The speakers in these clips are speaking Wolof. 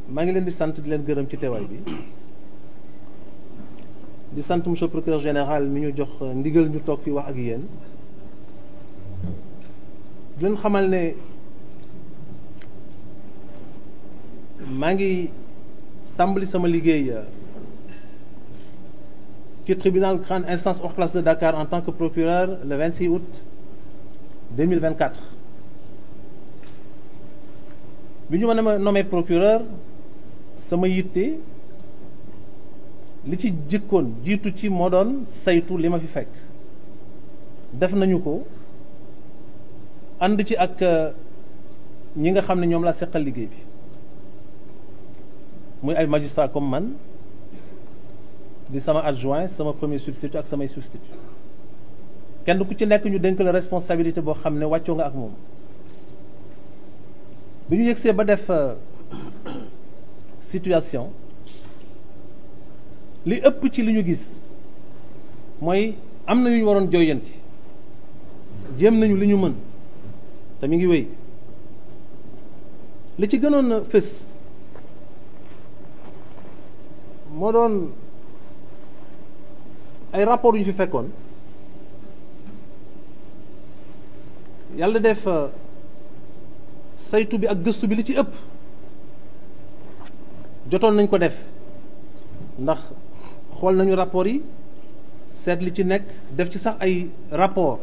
maa ngi leen di sant di leen gërëm ci teewaay bi di sant monsieur procureur général mi ñu jox ndigal ñu toog fi wax ak yéen di leen xamal ne maa ngi tàmbali sama liggéey ci tribunal grande instance hors classe de Dakar en tant que procureur le 26 août 2024 bi ñu ma nommé procureur sama yitte li ci jëkkoon jiitu ci moo doon saytu li ma fi fekk def nañu ko ànd ci ak ñi nga xam ne ñoom laa seqal liggéey bi muy ay magistrat comme man di sama adjoint sama premier substitut ak samay substitut kenn ku ci nekk ñu dénk la responsabilité boo xam ne wàccoo nga ak moom bi ñu yëgsee ba def situation li ëpp ci li ñu gis mooy am na yu ñu waroon jooyanti jéem nañu li ñu mën te mi ngi wéy li ci gënoon a fës moo doon ay rapport yu ñu fi fekkoon yàlla def saytu bi ak gëstu bi li ci ëpp jotoon nañ ko def ndax xool nañu rapport yi seet li ci nekk def ci sax ay rapport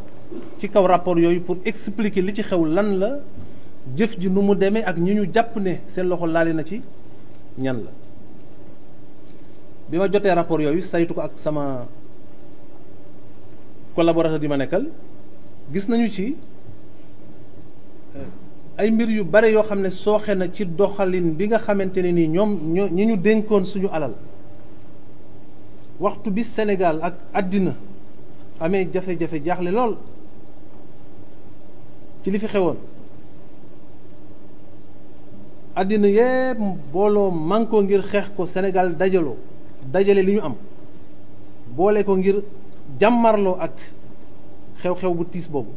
ci kaw rapport yooyu pour expliquer li ci xew lan la jëf ji nu mu demee ak ñi ñu jàpp ne seen loxo laale na ci ñan la bi ma jotee rapport yooyu saytu ko ak sama collaborateur di ma nekkal gis nañu ci ay mbir yu bare yoo xam ne sooxe na ci doxalin bi nga xamante ne nii ñi ñu dénkoon suñu alal waxtu bi Sénégal ak àddina amee jafe-jafe jaaxle lool ci li fi xewoon àddina yépp booloo mànkoo ngir xeex ko Sénégal dajale li ñu am boole ko ngir jàmmarloo ak xew-xew bu tiis boobu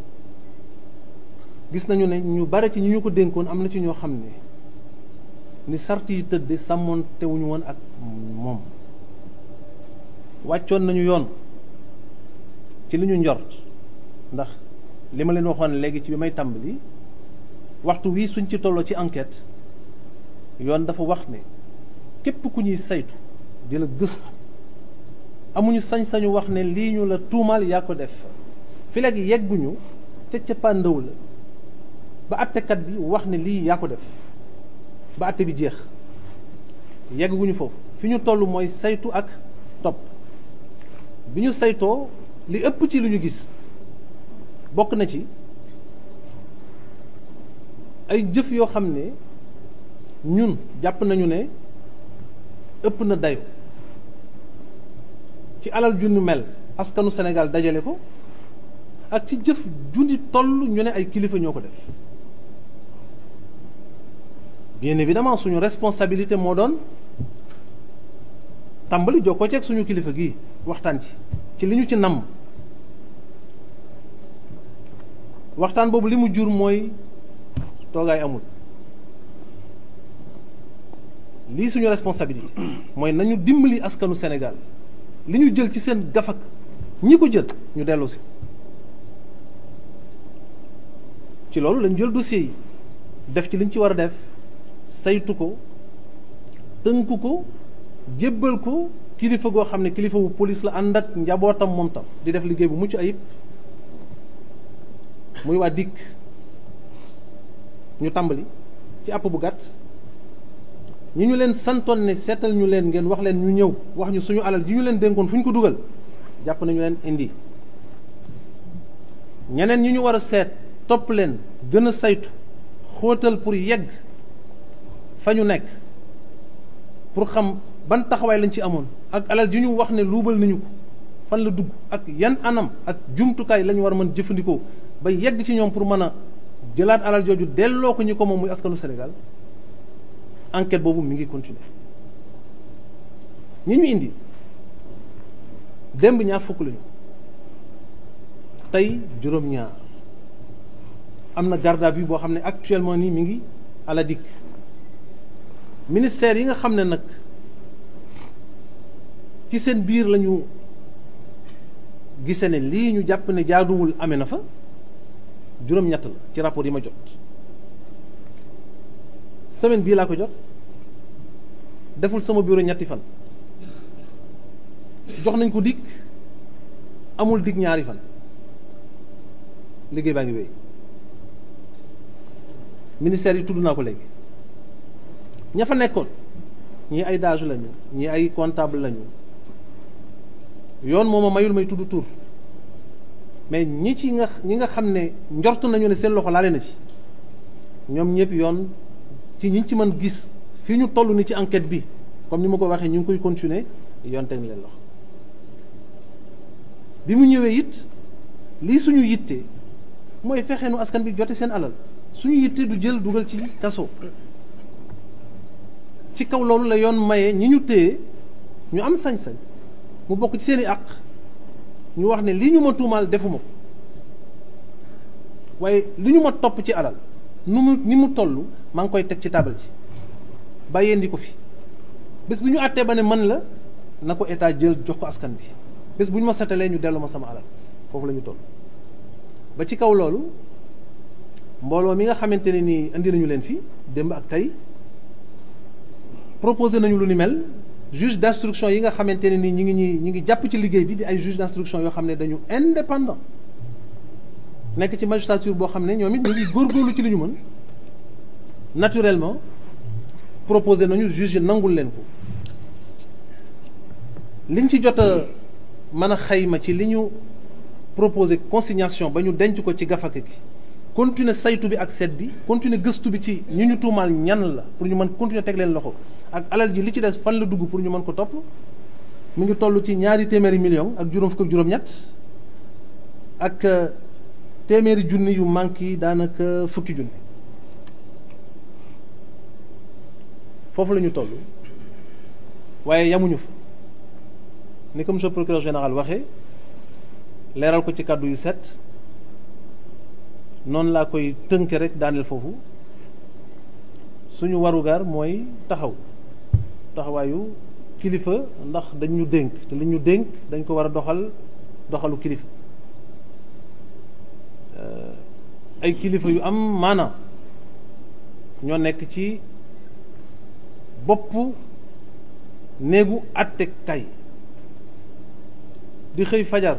gis nañu ne ñu bare ci ñi ñu ko dénkoon am na ci ñoo xam ne ni sart yi tëdde sàmmoon tewuñu woon ak moom wàccoon nañu yoon ci li ñu njort ndax li ma leen waxoon léegi ci bi may tàmbali waxtu wii suñ ci tolloo ci enquête yoon dafa wax ne képp ku ñuy saytu di la gëstu amuñu sañ-sañu wax ne lii ñu la tuumaal yaa ko def fi léegi yegguñu ca cëppaandaw la ba àttekat bi wax ne lii yaa ko def ba àtte bi jeex yegguñu foofu fi ñu toll mooy saytu ak topp bi ñu saytoo li ëpp ci lu ñu gis bokk na ci ay jëf yoo xam ne ñun jàpp nañu ne ëpp na dayo ci alal ju ñu mel askanu Sénégal dajale ko ak ci jëf jundi toll ñu ne ay kilifa ñoo ko def bien évidemment suñu responsabilité moo doon tàmbali jokkoo ci ak suñu kilifa gi waxtaan ci li ñu ci namm waxtaan boobu li mu jur mooy toogaay amul lii suñu responsabilité mooy nañu dimbali askanu Sénégal li ñu jël ci seen gafak ñi ko jël ñu delloo si ci loolu lañu jël dossier yi def ci liñ ci war a def saytu ko tënku ko jébbal ko kilifa goo xam ne kilifa bu police la ànd ak njabootam moom tam di def liggéey bu mucc ayib muy waa dikk ñu tàmbali ci àpp bu gàtt ñi ñu leen santoon ne seetal ñu leen ngeen wax leen ñu ñëw wax ñu suñu alal ji ñu leen dénkoon fu ñu ko dugal jàpp nañu leen indi ñeneen ñi ñu war a seet topp leen gën a saytu xóotal pour yegg fa ñu nekk pour xam ban taxawaay lañ ci amoon ak alal ji ñu wax ne luubal nañu ko fan la dugg ak yan anam ak jumtukaay la ñu war a mën jëfandikoo ba yegg ci ñoom pour mën a jëlaat alal jooju delloo ko ñi ko moom muy askanu Sénégal enquête boobu mi ngi continuer ñi ñu indi démb ñaar fukk lañu tey juróom-ñaar am na garde à vue boo xam ne actuellement nii mi ngi à la DIC ministère yi nga xam ne nag ci seen biir lañu gise ne lii ñu jàpp ne jaaduwul amee na fa juróom-ñett la ci rapport yi ma jot semaine bii laa ko jot deful sama bureau ñetti fan jox nañ ko dikk amul dikk ñaari fan liggéey baa ngi wéy ministère yi tudd naa ko léegi ña fa nekkoon ñii ay DAGE lañu ñii ay comptable lañu yoon moo ma mayul may tudd tur mais ñi nga xam ne njort nañu ne seen loxo laale na ci ñoom ñëpp yoon ci ñi ci mën gis fi ñu toll ni ci enquête bi comme ni ma ko waxee ñu ngi koy continuer yoon teg na leen loxo bi mu ñëwee it lii suñu yitte mooy fexe nu askan bi jote seen alal suñu yitte du jël dugal ci kaso ci kaw loolu la yoon maye ñi ñu téye ñu am sañ-sañ mu bokk ci seeni àq ñu wax ne li ñu ma tuumaal defuma ko waaye li ñu ma topp ci alal ni mu toll maa ngi koy teg ci taabal ji bàyyeendi ko fi bés bu ñu àttee ba ne man la na ko état jël jox ko askan bi bés bu ñu ma setalee ñu dellu ma sama alal foofu la ñu toll ba ci kaw loolu mbooloo mi nga xamante ne nii indi nañu leen fi démb ak tey proposé nañu lu ni mel juge d'instruction yi nga xamante ne nii ñi ngi jàpp ci liggéey bi di ay juge d'instruction yoo xam ne dañu indépendant nekk ci magistrature boo xam ne ñoom it ñu ngi góorgóorlu ci li ñu mën naturellement proposé nañu juge yi nangul leen ko liñ ci jot a mën a xayma ci li ñu proposé consignation ba ñu denc ko ci gafaka gi continuer saytu bi ak seet bi continuer gëstu bi ci ñu ñu tuumaal ñan la pour ñu mën continuer teg leen loxo ak alal ji li ci des fan la dugg pour ñu mën ko topp mu ngi toll ci 200 millions ak juróom fukk ak juróom-ñett ak téeméeri junni yu manque yi daanaka fukki junni foofu la ñu toll waaye yamuñu fa ni comme monsieur le procureur général waxee leeral ko ci kàddu yu set noonu laa koy tënke rek daaneel foofu suñu warugar mooy taxawaayu kilifa ndax dañ ñu dénk te li ñu dénk dañ ko war a doxalu kilifa ay kilifa yu am maana ñoo nekk ci bopp néegu àttekaay di xëy fajar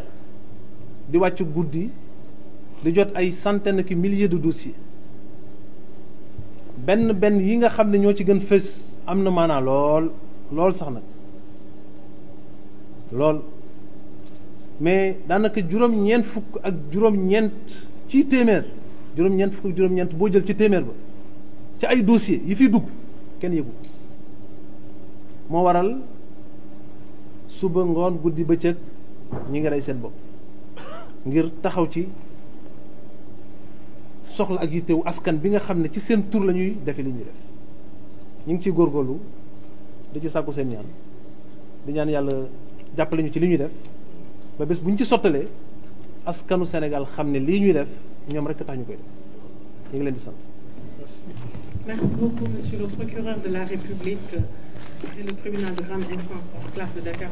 di wàcc guddi di jot ay centaines ki milliers de dossiers benn yi nga xam ne ñoo ci gën fës am na maanaa lool sax nag lool mais daanaka juróom-ñeent fukk ak juróom-ñeent ci téeméer juróom-ñeent fukk ak juróom-ñeent boo jël ci téeméer ba ci ay dossiers yi fiy dugg kenn yëgu moo waral suba ngoon guddi bëccëg ñi ngi rey seen bopp ngir taxaw ci soxla ak yittewu askan bi nga xam ne ci seen tur la ñuy defe li ñuy def ñu ngi ciy góorgóorlu di ci sàkku seen ñaan di ñaan yàlla jàppale ñu ci li ñuy def ba bés bu ñu ci sottalee askanu Sénégal xam ne lii ñuy def ñoom rekk tax ñu koy def ñu ngi leen di sant. Merci beaucoup, Monsieur le procureur de la République et le tribunal de grande instance en classe de Dakar.